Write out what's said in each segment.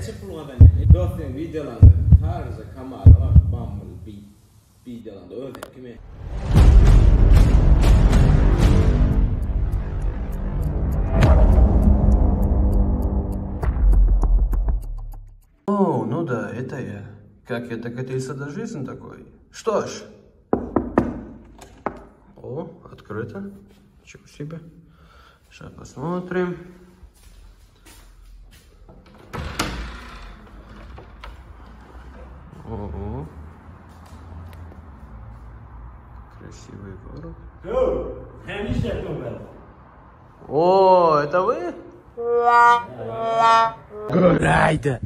Näçe pul gazanýaň? Dost seň wideolaňda tarja kamaly bar Bumblebee wideolaňda özüňkimi? О, ну да, это я. Как я докатился до жизни такой? Что ж. О, открыто. Ничего себе. Сейчас посмотрим. Ого. Красивый город. О, это вы? Göraydi.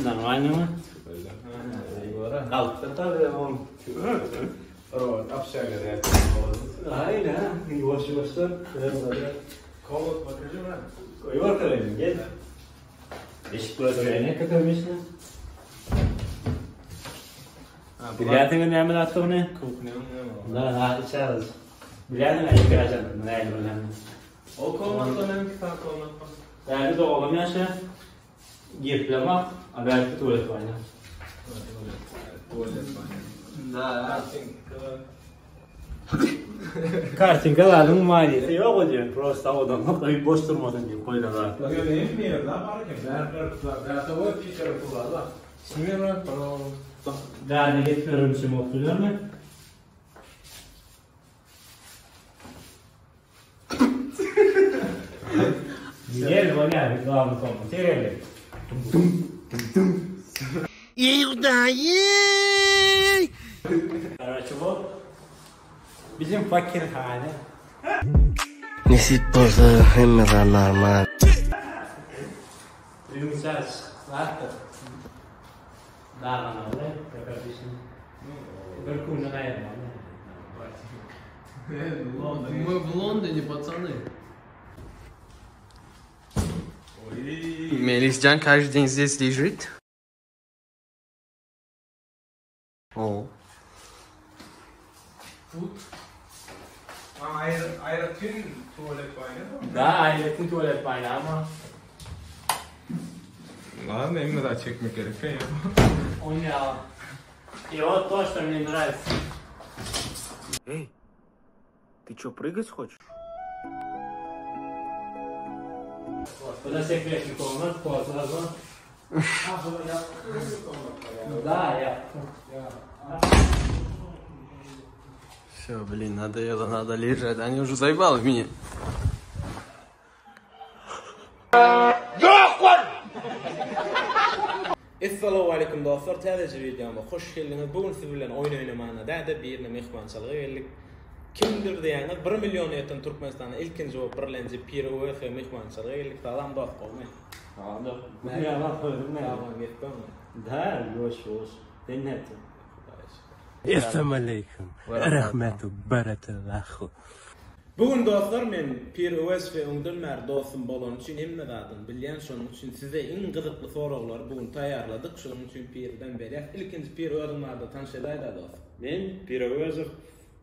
Normalny mı? Galypdyr tabii oğlum. Robot общага Aynen. Yavaş yavaşlar. Komod покажи bana. Koy bakalım gel. Eşik burada ne kadar Bilýärsiňiz näme zatdygyny? Kuhnýa Da, ha, içeriz. Bilýärsiň näme açardyk, näme bilen. O komodda näme kitap komodda? Bärde dogalam ýaşa. Geplemek, a bärde tuwalet bar. Tuwalet bar. Да. Kartinkalaryň maliyeti ýok ödüyor. Prosta odanlyk öý boş durmasyn diýip goýdular. Ýöne hemme ýerde bar eken. Bärde bärde o teacher kullanlar. Смирно, пожалуйста. Bärde getiririm şimdi okuyorlar Gel bolýar, glavny komut. Gel. Короче, bu bizim fakirhane. Nesip bolsa hemme zat normal. Yumuşak, zaten. Dağınalı, kardeşim. Bir kumdan ayırmalı. Мы в Лондоне, пацаны. Мелисджан каждый день здесь лежит. О. Ayrı ayrı tuvalet banyo. Da, ayrıca tuvalet banyo ama Lan hemme daha çekmek gerek ya. он я. И вот то, что мне нравится. Эй, ты чё, прыгать хочешь? Вот, куда секретный комнат, вот, Да, я. Все, блин, надоело, надо лежать. Они уже заебали меня. Assalamu alaykum dostlar, täze videoma hoş geldiňiz. Bu gün siz bilen oýun oýnamana däde birine mehmançylyga geldik. Kimdir diýäňiz 1 million ýeten Türkmenistanda ilkinji bolup birlenji Pir Öwez mehmançylyga geldik. Salam dost, gowmy? Да, я вам Salam ýetdimi? Да, yoş, yoş. Ben ne ettim? Esselamu aleýkum. Rahmetu barakallahu. Bu gün dostlar men Pir Öwez we öňden bäri dostum bolany üçin hemme zadyny bilýän, şonuň üçin size iň gyzykly soraglary bu gün taýýarladyk. Şonuň üçin Pirden berýär. Ilkinji Pir özüň barada tanyş edäý-dä dost. Men Pir Öwezow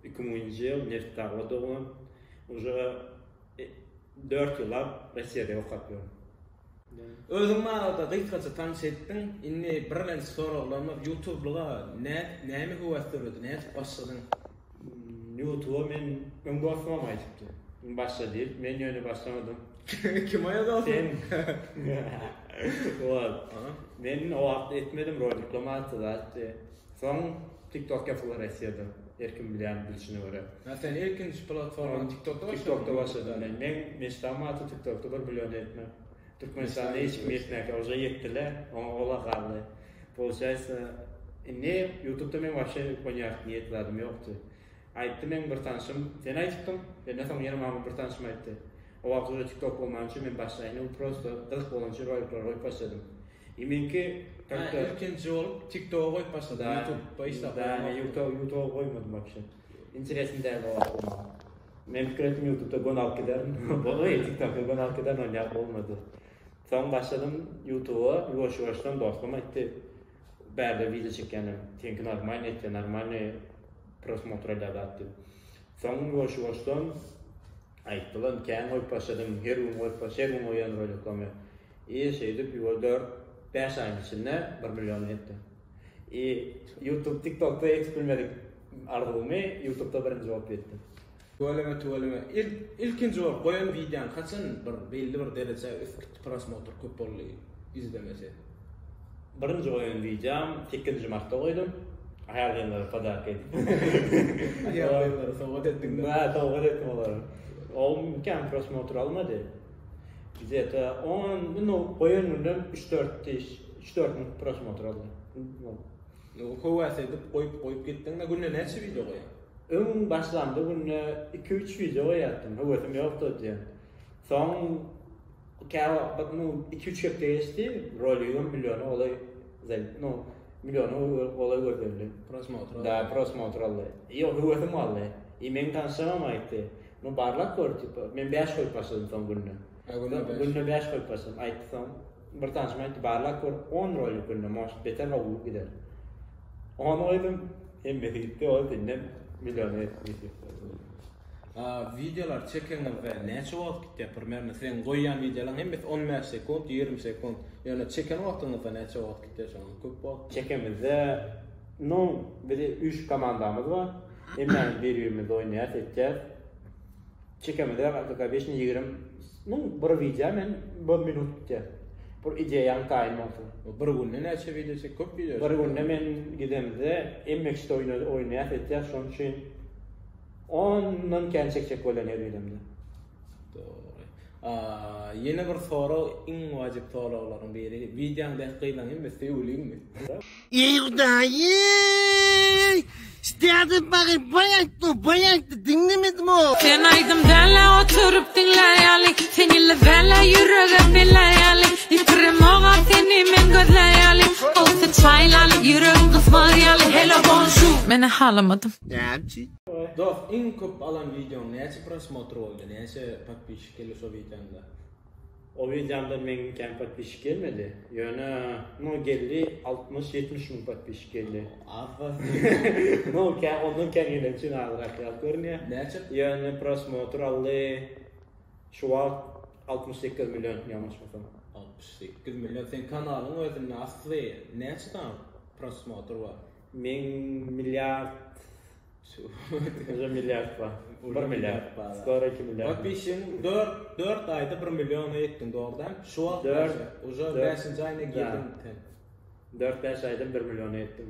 2000 ýyl Neftdagda doglan. Уже 4 ýyllap Rossiýada okap ýörün. Özüň barada gysgaça tanyş etdiň. Indi birlenji soraglarymyz YouTube'luga ne näme höwes döredi, nädip başladyň? YouTube'a men öň dostum aýdypdy. Başla diýip, men ýöne başlamadym. Kim aýa dostum? Sen. Вот. Men o wagt etmedim roliklama atdy atdy. Soň TikTok ýapylar Rossiýada. Erkin bilýän bilişine görä. Ha sen ilkinji platforma TikTok'da başladın. TikTok'da başladım men. Men meştam atdy TikTok'da 1 milyon etme. Türkmenistanda hiç kim ýetmäkä уже ýetdiler. Oňa ola galdy. Получается, indi YouTube'da men вообще понять niýet zadym ýokdy. Aýtdy men bir tanşym, sen aýtdyň, menden soň ýene maňa bir tanşym aýtdy. O wagt уже TikTok bolman üçin men başlaýyn, prosto gyzyk bolan üçin rolikler goýup başladym. И menki Ha, как-то ilkinji bolup TikTok'a goýup başladın. Да, YouTube'da işläp. Да, men YouTube YouTube'a goýmadym вообще. Интересно däl o wagt maňa. Men pikir etdim YouTube'da gon alyp giderin. Oý, TikTok'da gon alyp giderin, oýnap bolmady. Soň başladym YouTube'a, ýuwaş ýuwaşdan dostum aýtdy. Bärde video çekýänim. Seňki normalny etdi, normalny просмотр edýär diýip. Soň ýuwaş-ýuwaşdan aýtdylar, kän goýup başladym, her gün goýup baş, her gün goýýan roliklamy. I şeýdip ýuwa dört, bäş aýyň içinde bir milliona ýetdim. I YouTube, TikTokda ýetip bilmedik arzuwymy YouTube'da birinji bolup ýetdim. Tüweleme tüweleme. İlk ilkinji bolup goýan wideoň haçan bir belli bir derejä ösüp gitdi prosmotr köp boldy izlemesi. Birinji goýan wideom sekizinji martda goýdum. Aýal gyzlara podarka edip. Aýal gyzlara sowgat etdiň. Hä, sowgat etdim olara. O kän prosmotr almady. Gde-to on, nu goýan günden üç-dört diş, üç-dört müň prosmotr aldy. Höwes edip goýup goýup gitdiňde günde näçe wideo goýýaň? Öň başlamda günde iki-üç wideo goýýardym, höwesim ýokdy diýen. Soň käwagt nu iki-üç hepde geçdi, roligim milliona golaý nu milliona golaý görkezildi. Prosmotr aldy. Da, prosmotr aldy. Ýok, höwesim galdy. I meň tanyşlarym aýtdy. Nu barlap gör tipa. Men bäş goýup başladym soň günde. Günde bäş. Günde bäş goýup başladym. Aýtdy soň bir tanşym aýtdy barlap gör on rolik günde может beter gowy gider. On goýdum hemmesi gitdi ol senden milliona ýetdi. Wideolar çekeňizde näçe wagt gitýär primerno seň goýýan wideolaň hemmesi 15 sekunt 20 sekunt ýöne çeken wagtyňyzda näçe wagt gitýär şoňa köp wagt Çekemizde nu bizi üç komandamyz bar hemmämiz bir birimizde oýnaýas etýäs Çekemizde как обычно 20 nu bir wideo men bir minut gitýär bir ideýaň taýyn bolsa. Bir günde näçe wideo çek köp wideo Bir günde men gidemizde MX-de oýnaýas etýäs şonuň üçin ondan kän çekjek bolýan her wideomda. Dogry. Ýene bir sorag iň wajyp soraglaryň biri wideoňdaky gyzlaň hemmesi söýgüliňmi? Eý Hudaý! Täze bagy baý aýtdy, baý aýtdy, diňlemedim o. Sen aýdym däl-ä oturyp diňläýaly Sen ýyly däl-ä ýürege beläýaly Ýitiremog-a seni men gözläýaly Gowsy çaýlaly ýüregiň gysmar ýaly Hello bonjour Menä halamadym. Näme üçin? Dost iň köp alan wideoň näçe prosmotr boldy näçe podpisçik geldi şo wideoňda? O wideomda meň kän podpisçik gelmedi. Ýöne no geldi 60 70 müň podpisçik geldi. Az da. No kän ondan kän gelen üçin azrak ýaly görünýär. Näçe? Ýöne prosmotr aldy şu wagt 68 million ýalňyşmasam. 68 million seň kanalyň özünde asly näçe sany prosmotr bar? Meň milliard Uje milliard bar. Bir milliard bar. Skoro 2 milliard. Podpisçigiň 4 4 aýda 1 milliona ýetdiň dogry däl? Şu wagt Dört, uje dört. 5-nji aýyna girdiň sen. 4-5 aýda 1 milliona ýetdim.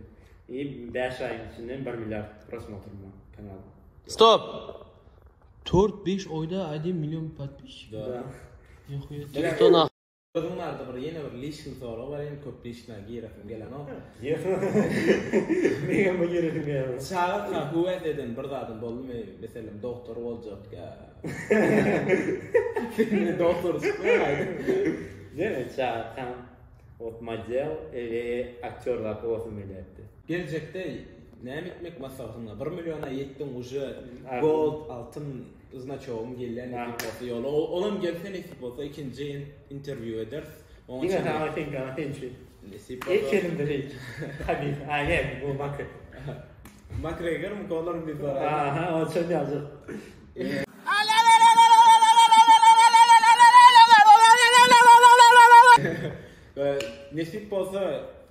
I 5 aýyň içinden 1 milliard prosmotr bar kanalda. Stop! 4-5 oyda 1 milyon подписчик. Da. Нихуя. Кто нахуй? Özüň barada bir ýene bir lişni sorag bar, indi köp lişna giresim gelenok. Meňem bu giresim gelenok. Çagaka höwes eden bir zadyň boldumy? Meselem, doktor boljak ýa. Sen doktor çykmaň aýdyň. Ýene çagakam ot model ili aktýor zat bolasym gelýärdi. Geljekde näme etmek maslahatyňda? 1 milliona ýetdiň uje gold altyn znaçogyň gelýär nesip bolsa ýola. Olam gelse nesip bolsa ikinji interwýu ederis. Oňa Diňe çenli saňa seňki ana sen üçin. nesip İlk bolsa. elimde hiç. Habib. Ha ne bu Makr. McGregor mı Conor mi soraýdy? Aha o çön ýaljak. Nesip bolsa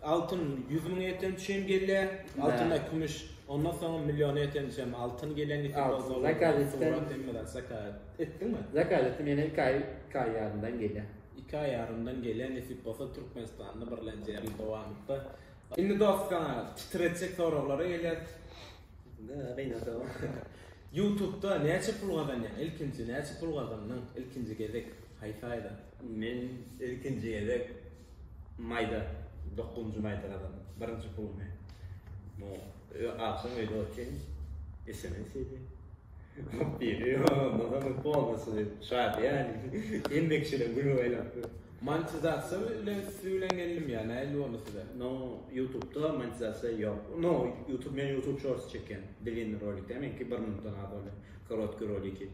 altyn 100 müň ýeten üçin gelýär. Altyn kümüş. Ondan soň milliona ýeten üçin altyn gelýär nesip Altyn. bolsa. Zakaz etdim. Surat hemmeler zakaz etdiňmi? Zakaz etdim ýene 2 aý 2 aý ýarymdan gelýär. 2 aý ýarymdan gelýär nesip bolsa Türkmenistanda birlenji ýerli dowamynda. Indi dost saňa titretjek soraglara gelýär. Ne gynasam. YouTube'da näçe pul gazanýaň? Ilkinji näçe pul gazandyň? Ilkinji gezek haýsy aýda? Men ilkinji gezek maýda 9 maýda gazandym. Birinji pulumy. No, akşam öýde otyryn. SMS geldi. Biri ondan soň bonusy şat yani. Hemme kişiler gülüp aýlapdy. Monetizasiýa bilen siz bilen geldim ýa nähili boldy size? No, YouTube'da monetizasiýa ýok. No, YouTube men YouTube Shorts çekýän. Длинный rolik demek ki 1 minutdan az bolýar. Korotki roliki.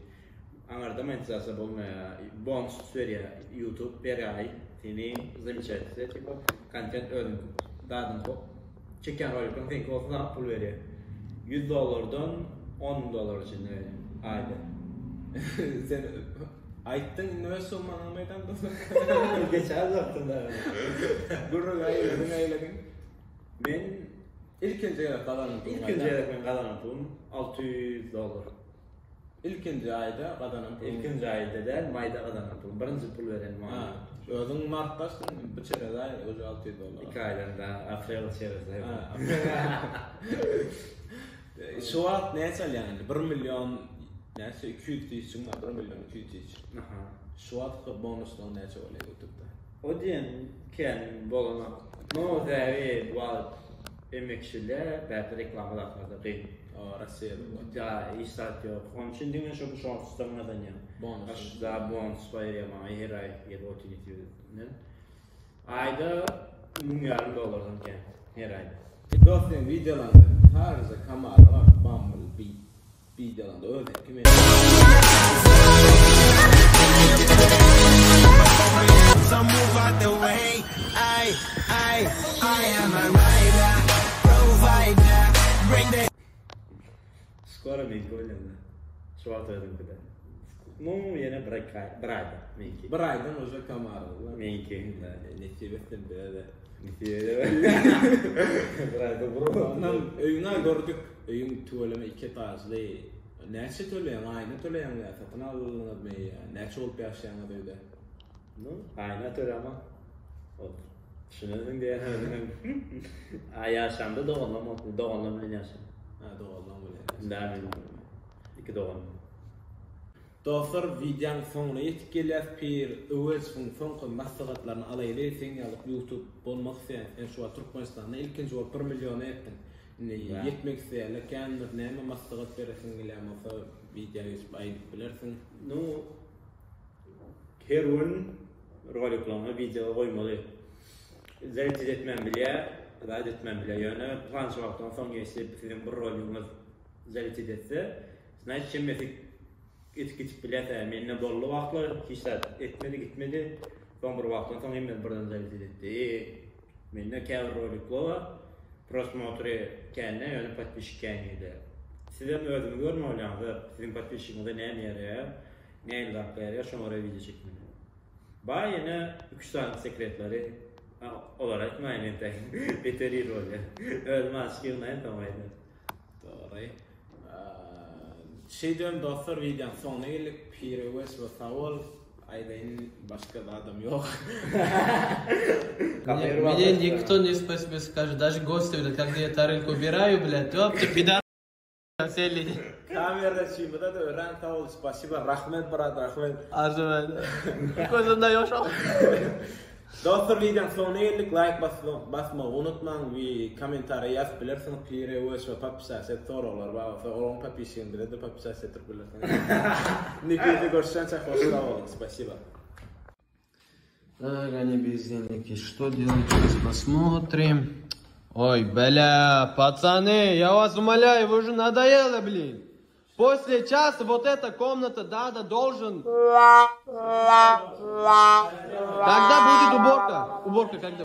Aňarda monetizasiýa bolmaýar. Bonus berýär YouTube her aý. Seni замечать etse, типа kontent özüň zadyň çekýän rolikiň seňki bolsa sana pul berýär. 100 dollardan 10 dollar içinde aýda. Sen aýtdyň indi öz summanyňy aýdan Geçen wagtynda. Gürrüň aýladyň aýladyň. Men ilkinji gezek gazanan pulum. Ilkinji gezek men gazanan pulum 600 dollar. Ilkinji aýda gazanan pulum. Ilkinji aýda däl, maýda gazanan pulum. Birinji pul beren maňa. Özüň martda açdyň, bir çerez aý, уже 600 dollar. 2 aýdan da aprel çerez aý. Şu wagt näçe alýaň indi? 1 million näçe 200 tüýsüň bar, 1 million 200 tüýs. Aha. Şu wagt bonuslaryň näçe bolýar YouTube-da? O diýen kän bolanok. No, sebäbi bu wagt emekçile bärde reklama zatlarda kyn. O, Rossiýada bu. Da, hiç zat ýok. Onuň üçin diňe şo shortsdan gazanýan. Bonus. Aş da bonus berýär maňa her aý ýa-da otuz Aýda 1500 dollardan kän her aýda. Dost sen wideolarda tarzı kamera var. Bumblebee wideolarda özü kim So move out the way. I, I, I am a rider, provider. Bring the Skoro meňki bolýar. Şu wagt özüňkide. Nu, ýene bir ay, bir aýda meňki. Bir aýdan уже kamera. Meňki. Nesip etsin bize de. Bir aýda bro. Ondan öýüňe gördük. Öýüň tüweleme iki etažly. Näçe töleýäň? Aýna töleýäň ýa satyn aldyňyzmy? Näçe bolup ýaşaýaňyz öýde? Nu, aýna töläme. O, düşünersiň diýen özüňem. Aý ýaşamda doganlam oldu. Doganlam bilen ýaşam. Ha, doganlaň bilen. Da men iki doganym. Dostlar, videoň soňuna ýetip gelýäs. Pir Öwezowyň soňky maslahatlaryny alaýly. Sen ýaly YouTube bolmak isleýän, sen şu wagt Türkmenistanda ilkinji bolup 1 milliona ýetdiň. Indi ýetmek isleýänler kändir. Näme maslahat beresiň gelýän bolsa video geçip aýdyp bilersiň. Nu, her gün roliklaryňy video goýmaly. Залететь etmän bilýär, zat etmän bilýär. Ýöne plança wagtdan soň geçip siziň bir roligiňiz залететь etse, значит hemmesi etip gitip bilýär. Mende boldy wagtlar hiç zat etmedi, gitmedi. Soň bir wagtdan soň hemmesi birden залететь etdi. Mende käbir rolikler bar. Просмотры kände, ýöne подписчик känide. Sizem özümi görme bolýaňyz, siziň подписчигиňize näme ýaraýar, näme zat ýaraýar, şoňa görä video çekmeli. Ba ýene 3 sany sekretleri olar aýtmaýyn entek. Beter ir bolýar. Özüm açyk ýygnaýyn soň aýdaryn. Dogry. Şeýdibem dostlar videoň soňuna geldik. Pir Öwezowa sag bol. Aýdaýyn başga zadam ýok. Мне никто не спасибо скажет, даже гости, блядь, когда я тарелку убираю, блядь, ёпта, пидор, сели. Kamera çiğmide de öğren sag bol. Спасибо. Rahmet брат, rahmet. Arzu Gözümden yaş al. Dostlar videoň soňuna geldik. Like basmagy unutmaň we kommentariýa ýazyp bilersiňiz. Pir Öwezowa подписаться et soraglar bar bolsa, olaryň подписчигini bize de подписаться etdirip bilersiňiz. Nikita görüşýänçä hoş sag boluň. Спасибо. Так, они бездельники. Что делать? Сейчас посмотрим. Ой, бля, пацаны, я вас умоляю, вы уже надоело, блин. После часа вот эта комната, да, должен... Когда будет уборка? Уборка когда?